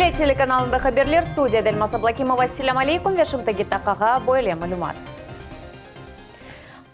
Millet telekanalında haberler, studiyada Elmaz Ablakimova. Selâm aleykum ve şimdiki daqqağa böyle malümat.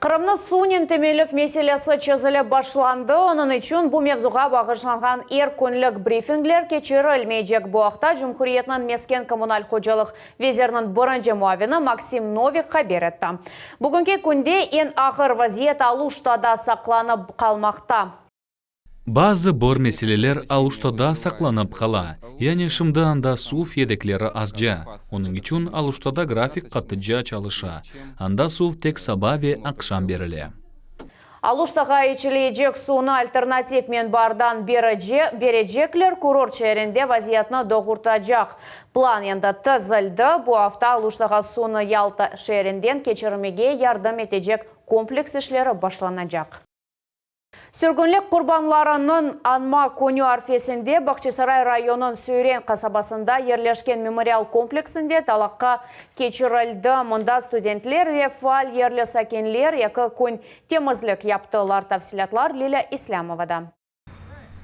Qırımnı suvnen teminlev meselesi çezilip başlandı, onıñ içün bu mevzuğa bağışlanğan er künlik brifingler keçirilmeycek. Bu aqta cumhuriyetniñ mesken-kommunal hocalıq veziriniñ birinci muavini Maksim Novik haber etti. Bugünki künde eñ ağır vaziyet Aluştada saqlanıp qalmaqta. Bazı bir meseleler Aluştada saqlanıp qala. Yani şimdi anda suv yedekleri azca. Onıñ içün Aluştada grafik qatıca çalışa. Anda suv tek saba ve aqşam berile. Aluştağa içileycek suvnı alternativ menbaardan berecekler, kurort şeerinde vaziyetni doğurtacaq plan endi tizildi. Bu afta Aluştağa suvnı Yalta şeerinden keçirmege yardım etecek kompleks işleri başlanacaq. Sürgünlik qurbanlarınıñ añma künü arfesinde Bağçasaray rayonınıñ Süyren qasabasında yerleşken memorial kompleksinde talaqqa keçirildi. Mında studentler ve faal yerli sakinler eki kün temizlik yaptılar. Tafsilâtlar Lilâ İslâmovada.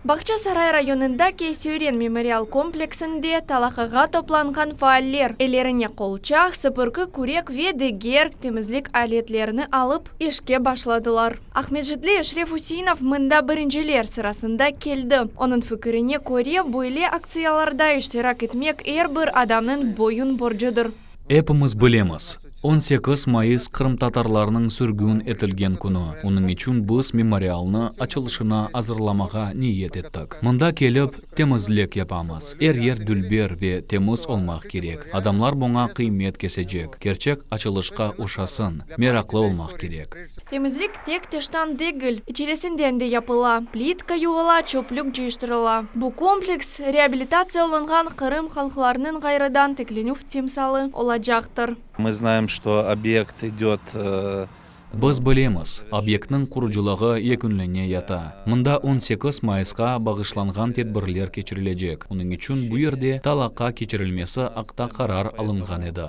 Bağçasaray rayonındaki Süyren memorial kompleksinde talaqağa toplanğan faaller ellerine qolçaq, sıpırqı, kürek ve diger temizlik aletlerini alıp, işke başladılar. Aqmescitli Eşref Üseinov mında birinciler sırasında keldi. Onıñ fikirine köre, böyle aktsiyalarda iştirak etmek er bir adamnıñ boyun borcudır. Epimiz bilemiz, 18 mayıs qırımtatarlarnıñ sürgün etilgen künü, onıñ içün biz memorialnı açılışına azırlamağa niyet ettik. Mında kelip, temizlik yapamız. Er yer dülber ve temiz olmaq kerek. Adamlar buña qıymet kesecek. Kerçek açılışqa oşasın, meraqlı olmaq kerek. Temizlik tek tıştan degil, içerisinden de yapıla, plitka yuvula, çöplük cıyıştırıla. Bu kompleks, reabilitatsiya olunğan Qırım halqlarınıñ ğayrıdan tiklenüv timsalı olacaqtır. Mı znaem, çto obyekt idet. Biz bilemiz, obyektniñ qurucılığı yekünlene yata. Mında 18 mayısqa bağışlanğan tedbirler keçirilecek, onıñ içün bu yerde talaqa keçirilmesi aqta qarar alınğan edi.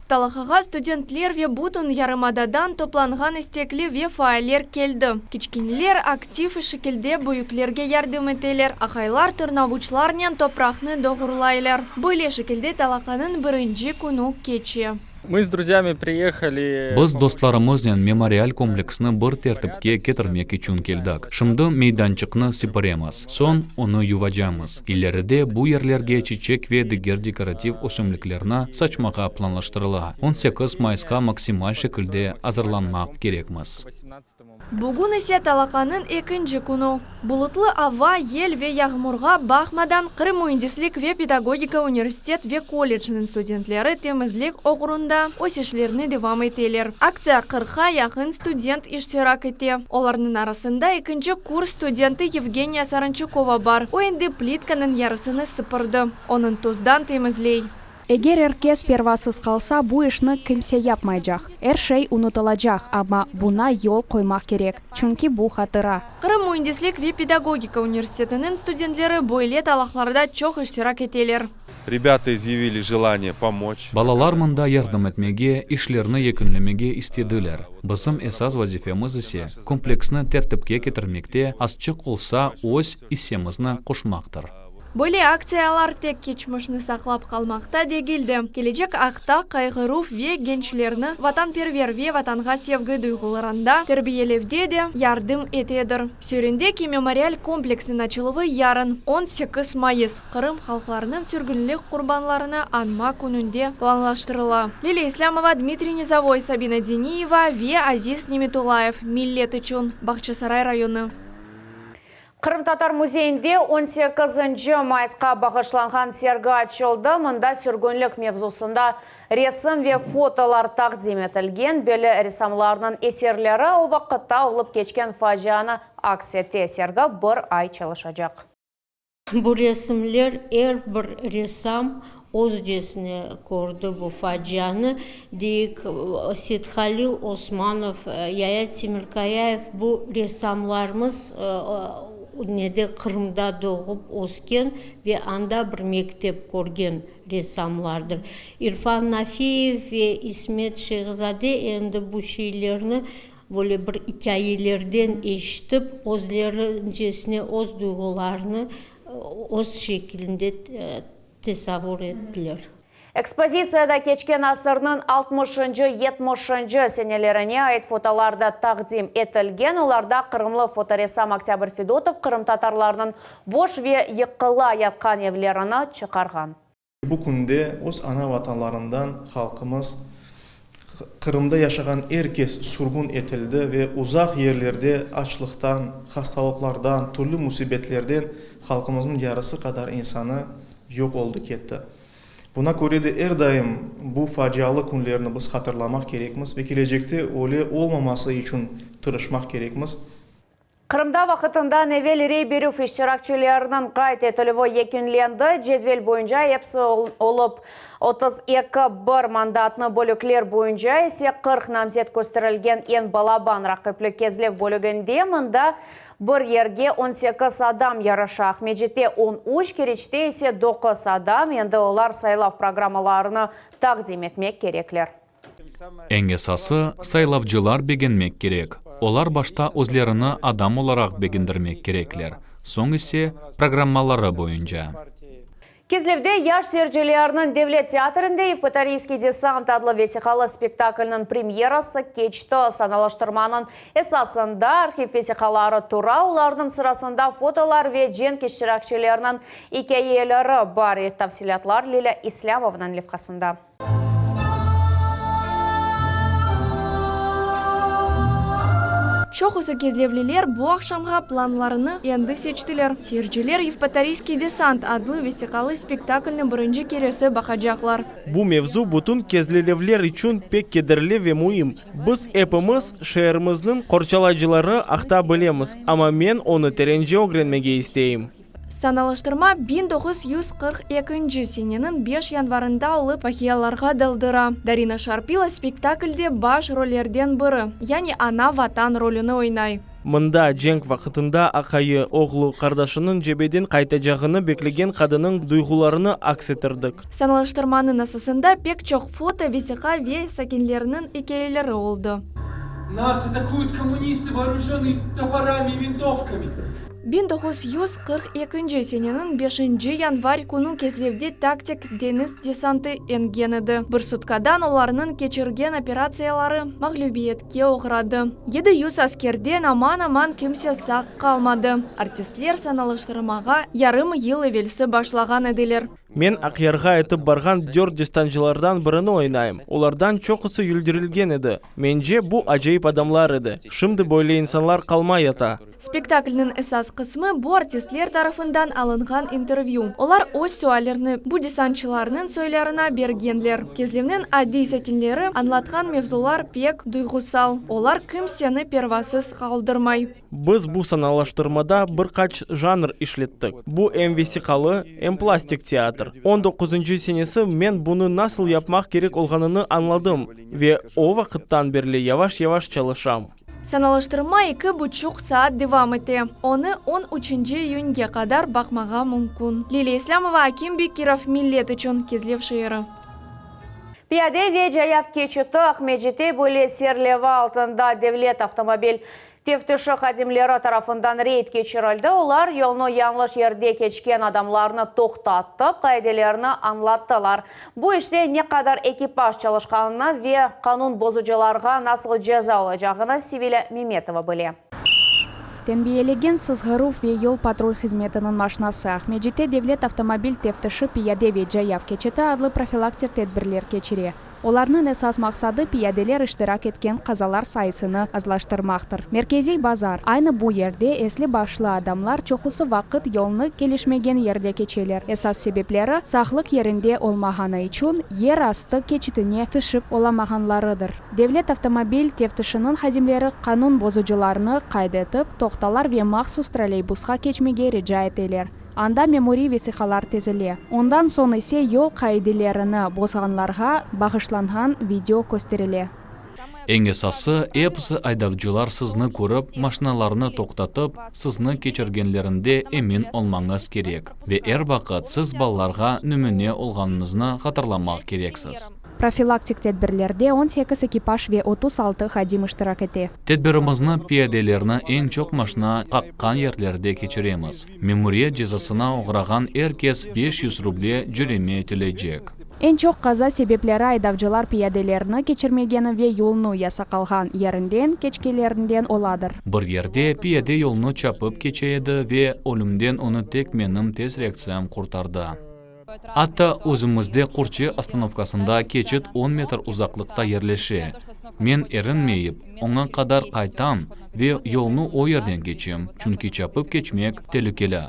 Talaqağa studentler ve bütün yarımadadan toplanğan istekli ve faaller keldi. Kiçkeneler aktiv şekilde büyüklerge yardım eteler, aqaylar tırnavuçlarnen topraqnı doğrulaylar. Böyle şekilde talaqanıñ birinci künü keçe. Mı s druzyami priyehali. Biz dostlarımıznen memorial kompleksni bir tertipke ketirmek içün keldik. Şimdi meydançıqnı sipiremiz, soñ onı yuvacamız. İleride bu yerlerge çiçek ve diger dekorativ ösümliklerni saçmağa planlaştırıla. 18 mayısqa maksimal şekilde azırlanmaq kerekmiz. Bugün ise talaqanıñ ekinci künü. Bulutlı ava, yel ve yağmurğa baqmadan, Qırım müendislik ve pedagogika universitet ve kolleciniñ studentleri temizlik oğrunda öz işlerini devam eteler. Aktsiya qırqqa yaqın student iştirak ete. Olarnıñ arasında ekinci kurs studenti Yevgeniya Sarançukova bar. O endi plitkanıñ yarısını sıpırdı, onıñ tozdan temizley. Eger er kes pervasız qalsa, bu işni kimse yapmaycaq. Er şey unutılacaq, amma buña yol qoymaq kerek, çünki bu hatıra. Qırım müendislik ve pedagogika universitetiniñ studentleri böyle talaqlarda çoq iştirak eteler. Rebâta izyavili jelaniye pomoç. Balalar mında yardım etmege, işlerni yekünlemege istediler. Bizim esas vazifemiz ise, kompleksni tertipke ketirmekte azçıq olsa öz issemizni qoşmaqtır. Böyle aktsiyalar tek keçmişni saqlap qalmaqta degil de, kelecek aqta qayğıruv ve gençlerni vatanperver ve Vatanğa sevgi duyğularında terbiyelevde de yardım etedir. Sürendeki memorial kompleksniñ açıluvı yarın, 18 mayıs, Qırım halqlarınıñ sürgünlik qurbanlarını añma kününde planlaştırıla. Lilâ İslâmova, Dmitriy Nizovoy, Sabina Deniyeva ve Aziz Nimetullayev, Millet içün, Bağçasaray rayonı. Qırımtatar müzeyinde on sekizinci mayısqa bağışlanğan sergi açıldı. Mında sürgünlik mevzusında resim ve fotolar taqdim etilgen. Belli ressamlarnıñ eserleri o vaqıtta olıp keçken facianı aks ete. Sergi bir ay çalışacaq. Bu resimler er bir ressam özcesine kördi bu facianı. Deyik, Seythalil Osmanov, Yaya Temirkayayev bu ressamlarımız nede Qırımda doğıp ösken ve anda bir mektep körgen ressamlardır. İrfan Nafiyev ve İsmet Şehzade endi bu şeylerni böyle bir ikâyelerden eşitip, özlerincesine öz duyğularını öz şekilinde. Tesavvur ettiler. Ekspozitsiyada keçken asırnıñ altmışıncı, yetmişinci senelerine ait fotolar da taqdim etilgen. Olarda qırımlı fotoressam Oktâbr Fedotov qırımtatarlarnıñ boş ve yıqıla yatqan evlerini çıqarğan. Bu künde öz ana vatanlarından halqımız, Qırımda yaşağan er kes sürgün etildi ve uzaq yerlerde açlıqtan, hastalıqlardan, türlü müsibetlerden halqımıznıñ yarısı qadar insanı yoq oldı ketti. Buna köre de er daim bu facialı künlerni biz hatırlamaq kerekmiz ve kelecekte öyle olmaması içün tırışmaq kerekmiz. Qırımda vaqtından evel rey berüv iştirakçileriniñ qayd etilüvi yekünlendi. Cedvel boyunca episi olıp 32 bir mandatnı bölükler boyunca ise 40 namzet kösterilgen eñ balaban raqipli Kezlev bölüginde mında bir yerge 18 adam yarışa, Aqmescitte 13, Keriçte ise doquz adam. Endi olar saylav programmalarını taqdim etmek kerekler. Eñ esası, saylavcılar begenmek kerek. Olar başta özlerini adam olaraq begendirmek kerekler, soñ ise programmaları boyunca. Kezlevde yaş seyircilerniñ devlet teatrinde Yevpatoriyskiy desant adlı vesiqalı spektaklniñ premyerası keçti. Sanalaştırmanıñ esasında arhiv vesiqaları tura, olarnıñ sırasında fotolar ve cenk iştirakçileriniñ ikâyeleri bar. Tafsilâtlar Lilâ İslâmovanıñ levhasında. Çoqusı kezlevliler bu aqşamğa planlarını endi seçtiler. Seyirciler Yevpatoriyskiy desant adlı vesiqalı spektaklni birinci keresi baqacaqlar. Bu mevzu bütün kezlelevler içün pek kederli ve müim. Biz epimiz şeerimizniñ qorçalayıcıları aqta bilemiz, amma men onı terence ögrenmege isteyim. Sanalaştırma 1942 seneniñ beş yanvarında olıp vaqialarğa daldıra. Darina Şarpilo spektaklde baş rollerden biri, yani ana Vatan rolüni oynay. Mında cenk vaqtında aqayı, oğlu, qardaşınıñ cebeden qaytacağını beklegen qadınıñ duyğularını aks ettirdik. Sanalaştırmanıñ esasında pek çoq foto, vesiqa ve sakinlerniñ ikâyeleri oldı. Nas atakuyut kommunistı, voorujennıye toporami i vintovkami. 1942 seneniñ beşinci yanvar künü Kezlevde taktik deñiz desantı engen edi. Bir sutkadan olarnıñ keçirgen operatsiyaları mağlübiyetke oğradı. 700 askerden aman-aman kimse sağ qalmadı. Artistler sanalıştırmağa yarım yıl evelsi başlağan ediler. Men Aqyarğa etip barğan dört destantıcılardan birini oynayım. Olardan çoqusı öldürilgen edi. Mence, bu acayip adamlar edi. Şimdi böyle insanlar qalmay yata. Spektaklniñ esas qısmı bu artistler tarafından alınğan intervyü. Olar öz suallerini bu desantçılarnıñ soylarına bergenler. Kezlevniñ adiy sakinleri añlatqan mevzular pek duyğusal, olar kimseni pervasız qaldırmay. Biz bu sanalaştırmada bir qaç janr işlettik. Bu em vesiqalı, em plastik teatr. On doquzıncı senesi men bunı nasıl yapmaq kerek olğanını añladım ve o vaqıttan berli yavaş-yavaş çalışam. Sanalaştırma eki buçuq saat devam ete. Onı on üçünci iyünge qadar baqmağa mümkün. Liliya İslâmova, Akim Bekirov, Millet içün, Kezlev şeeri. Piyade ve cayav keçiti Aqmescitte böyle serleva altında devlet avtomobil teftişi hadimleri tarafından reyd keçirildi. Olar yolnı yañlış yerde keçken adamlarnı toqtatıp, qaidelerni añlattılar. Bu işte ne qadar ekipaj çalışqanını ve qanun bozucılarğa nasıl ceza olacağını Sevilâ Memetova bile. Tenbiyelegen sızğıruv ve yol patrul hızmetiniñ maşinası Aqmescitte Devlet avtomobil teftişi piyade ve cayav keçiti adlı profilaktik tedbirler keçire. Olarnıñ esas maqsadı, piyadeler iştirak etken qazalar sayısını azlaştırmaqtır. Merkeziy bazar, aynı bu yerde esli-başlı adamlar çoqusı vaqıt yolnı kelişmegen yerde keçeler. Esas sebepleri, saqlıq yerinde olmağanı içün yer astı keçitine tüşip olamağanlarıdır. Devlet avtomobil teftişiniñ hadimleri qanun bozucılarnı qayd etip, toqtalar ve mahsus trolleybusqa keçmege rica eteler. Anda memuriy vesiqalar tizile. Ondan soñ ise yol qaidelerini bozğanlarğa bağışlanğan video kösterile. Eñ esası, episi aydavcılar sizni körip, maşinalarını toqtatıp, sizni keçirgenlerinde emin olmañız kerek. Ve er vaqıt siz balalarğa nümüne olğanıñıznı hatırlamaq kereksiz. Profilaktik tedbirlerde 18 ekipaj ve 36 hadim iştirak ete. Tedbirimizni piyadelerni eñ çoq maşna qaqqan yerlerde keçiremiz. Memuriyet cezasına oğrağan er kes 500 ruble cöreme töleycek. Eñ çoq qaza sebepleri aydavcılar piyadelerni keçirmegeni ve yolnı yasaqalğan yerinden keçkenlerinden oladır. Bir yerde piyade yolnı çapıp keçe edi ve ölümden onı tek menim tez reaktsiyam qurtardı. Atta özümizde Qurçı ostanovkasında keçit on metr uzaqlıqta yerleşe. Men erinmeyip, oña qadar qaytam ve yolnı o yerden keçem, çünki çapıp keçmek telükeli.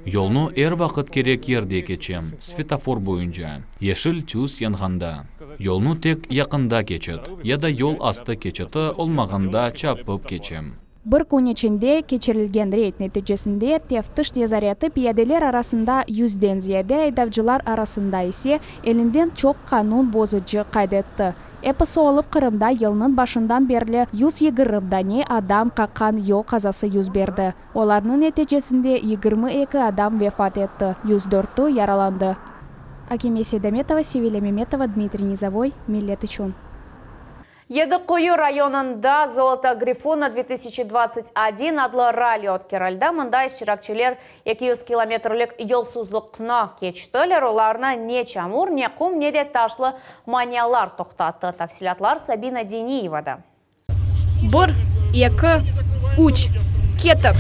Yolnı er vaqıt kerek yerde keçem, svetofor boyunca, yeşil tüs yanğanda. Yolnı tek yaqında keçit ya da yol astı keçiti olmağanda çapıp keçem. Bir kün içinde keçirilgen reyd neticesinde teftiş nezareti piyadeler arasında yüzden ziyade, aydavcılar arasında ise ellinden çoq qanun bozucı qayd etti. Episi olıp Qırımda yılnıñ başından berli 120 dane adam qaqqan yol qazası yüz berdi. Olarnıñ neticesinde 22 adam vefat etti, 104-ü yaralandı. Akime Seydametova, Sevilâ Memetova, Dmitriy Nizovoy, Millet içün. Yedi Quyu rayonında Zolota Grifona 2021 adlı ralli ötkerildi. Mında iştirakçiler 200 kilometrlik yolsuzluqnı keçtiler. Olarnı ne çamur, ne qum, ne de taşlı manialar toqtattı. Tafsilâtlar Sabina Deniyevada. Bir, eki, üç, kettik!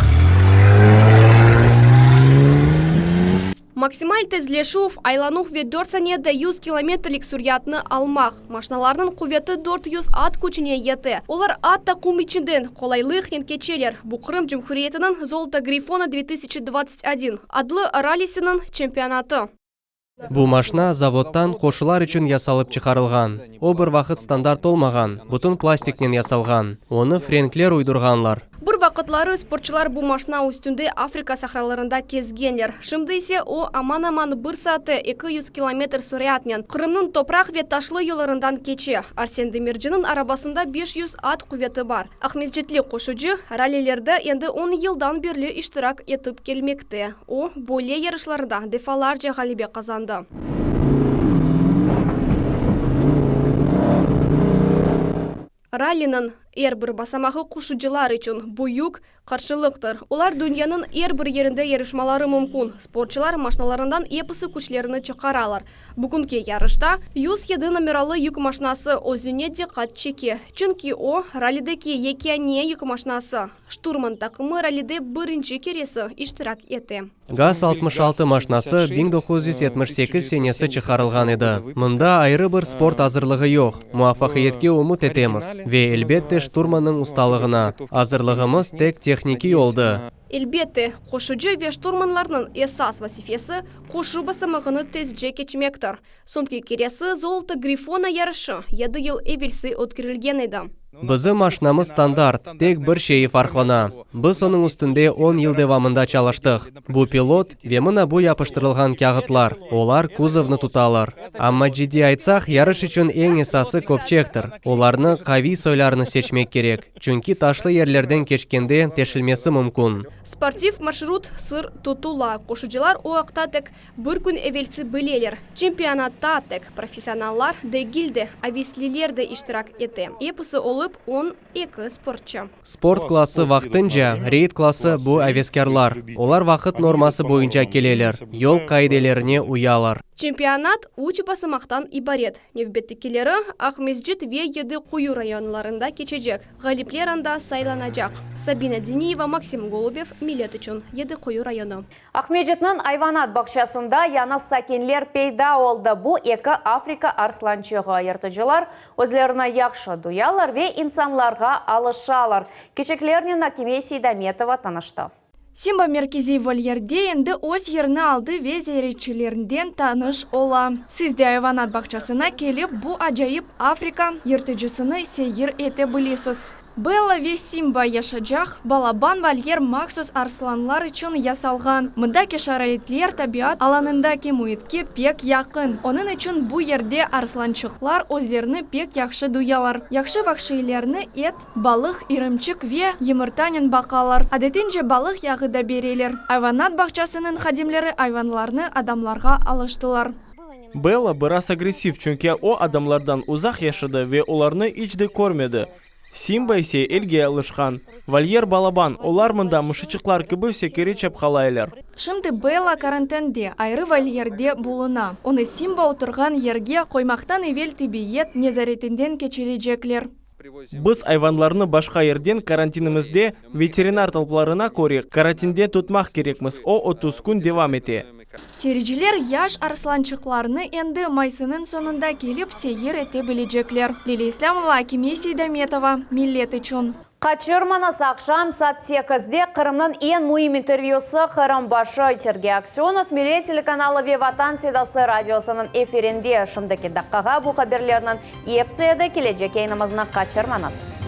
Maksimal tezleşüv, aylanuv ve dört saniyede 100 kilometrlik süryatnı almaq. Maşnalarnıñ quveti 400 at küçüne yete. Olar atta qum içinden qolaylıqnen keçeler. Bu Qırım Cumhuriyetiniñ Zolota Grifona 2021 adlı rallisiniñ çempionatı. Bu maşna zavoddan qoşular içün yasalıp çıqarılğan. O bir vaqıt standart olmağan, bütün plastiknen yasalğan. Onı frenkler uydurğanlar. Bir vaqıtları sportçular bu maşna üstünde Afrika sahralarında kezgenler. Şimdi ise o, aman-aman bir saatte 200 kilometr süratnen Qırımnıñ topraq ve taşlı yollarından keçe. Arsen Demirciniñ arabasında 500 at quveti bar. Aqmescitli qoşucı rallilerde endi on yıldan berli iştirak etip kelmekte. O, böyle yarışlarda defalarca ğalebe qazandı. Ralliniñ er bir basamağı quşucılar içün büyük qarşılıqtır. Olar dünyanıñ er bir yerinde yarışmaları mümkün. Sportçılar maşnalarından episi küçlerini çıqaralar. Bugünki yarışta 107 nomeralı yük maşnası özüne diqqat çeke, çünki o, rallideki yekâne yük maşnası. Şturman taqımı rallide birinci keresi iştirak ete. Gaz 66 maşnası 1978 senesi çıqarılğan edi. Mında ayrı bir sport azırlığı yoq. Muvafaqiyetke ümüt etemiz. Ve, elbette, şturmannıñ ustalığına. Azırlığımız tek tehnikiy oldı. Elbette, qoşucı ve şturmanlarnıñ esas vazifesi, qoşu basamağını tezce keçmektir. Soñki keresi Zolota Grifona yarışı yedi yıl evelsi ötkerilgen edi. Bizim maşnamız standart, tek bir şeyi farqlana, biz onıñ üstünde on yıl devamında çalıştıq. Bu pilot ve mına bu yapıştırılğan kâğıtlar, olar kuzovnı tutalar. Amma ciddiy aytsaq, yarış içün eñ esası köpçektir, olarnı, qaviy soylarını seçmek kerek, çünki taşlı yerlerden keçkende teşilmesi mümkün. Sportiv marşrut sır tutula, qoşucılar o aqta tek Bir kün evelsi bileler, çempionatta tek professionallar degil de, avesliler de iştirak ete, episi olıp 12 sportçı. Sport klası vaqtınca, reyd klası bu aveskârlar, olar vaqıt norması boyunca keleler, yol qaidelerine uyalar. Çempionat üç basamaqtan ibaret. Nevbettekileri Aqmescit ve Yedi Quyu rayonlarında keçecek. Ğalipler anda saylanacaq. Sabina Diniyeva, Maksim Golubev, Millet içün, Yedi Quyu rayonı. Aqmescitniñ ayvanat bağçasında yañı sakinler peyda oldı. Bu eki Afrika arslançığı. Yırtıcılar özlerini yahşı duyalar ve insanlarğa alışalar. Kiçiklernen Akime Seydametova tanıştı. Simba merkeziy volyerde endi öz yerini aldı ve ziyaretçilernden tanış ola. Siz de ayvanat bağçasına kelip, bu acayip Afrika yırtıcısını seyir ete bilesiz. Bella ve Simba yaşacaq balaban volyer mahsus arslanlar içün yasalğan. Mındaki şaraitler tabiat alanındaki müitke pek yaqın. Onıñ içün bu yerde arslançıqlar özlerini pek yahşı duyalar. Yahşı vahşiylerni et, balıq, irimçik ve yımırtanen baqalar. Adetince balıq yağı da bereler. Ayvanat bağçasınıñ hadimleri ayvanlarnı adamlarğa alıştılar. Bella biraz agressiv, çünki o adamlardan uzaq yaşadı ve olarnı iç de körmedi. Simba ise elge alışqan. Volyer balaban, olar mında mışıçıqlar kibi sekire çapqalaylar. Şimdi Bella karantinde, ayrı volyerde buluna. Onı Simba oturğan yerge qoymaqtan evel tibbiyet nezaretinden keçirecekler. Biz ayvanlarnı başqa yerden karantinimizde, veterinar talaplarına köre, karatinde tutmaq kerekmiz, o 30 kün devam ete. Seyirciler yaş arslançıqlarnı endi mayısnıñ soñunda kelip seyir ete bilecekler. Lilâ İslâmova, Akime Seydametova, Millet içün. Qaçırmañız, aqşam saat 8-de Qırımnıñ eñ müim intervyüsi Qırım başı Sergey Aksönov Millet telekanalı ve Vatan Sedası radiosınıñ efirinde. Şimdiki daqqağa bu haberlerniñ episi edi. Kelecek yayınımıznı qaçırmañız.